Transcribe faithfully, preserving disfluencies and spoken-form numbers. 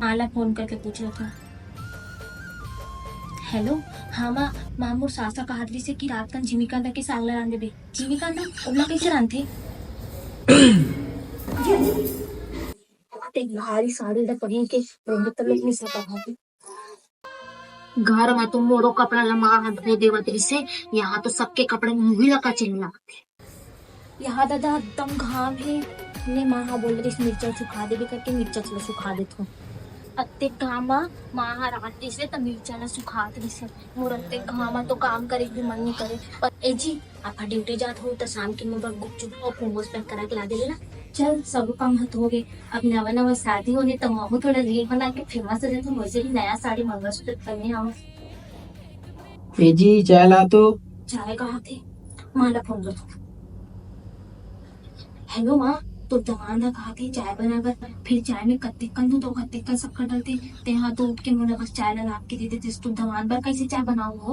माँ ला फोन करके पूछ लेथों। हेलो, हाँ माँ, माँ मोर सास ह काहत रहिसे कि रात कन जिमीकंद के साग ला रांध देबे। जिमीकंद? ओला कइसे रांधथे? ते भारी साड़ी ला पहिर के रेंगे तले नहीं सका भाभी। घर म तो मोरो कपड़ा ला माँ ह धो देवत रहिसे, यहाँ तो सबके कपड़ा मुही ला कचरे लागथे। यहाँ दादा एकदम घाम हे, ने माँ ह बोले रहिस मिर्चा सुखा देबे करके, मिर्चा ला सुखा देथों। अतेक घाम म माँ ह रात रहिसे त मिर्चा ला सुखात रहिसे। मोर अतेक घाम म तो काम करे के भी मन नहीं करे। पर ए जी, आप ड्यूटी जात हो त शाम के मोर बर गुपचुप और मोमोज पैक करा के ला देबे ना। चल, सब काम ह तो हो गे। अब नवा नवा शादी होने त महू थोड़ा रील बना के फेमस हो जाथों। वैसे भी नया साड़ी मंगलसूत्र पहने हव। ए जी, चाय ला तो। चाय काहथे? माँ ला फोन करथों। हेलो माँ, तोर दमांद ह काहथे चाय बना बर, फिर चाय में कत्तेक कन दूध अउ कत्तेक कन शक्कर डलथे। तेहा तो उठ के मोला बस चाय ला लाके दे देते, तोर दमांद बर कइसे चाय बनाहूँ हो?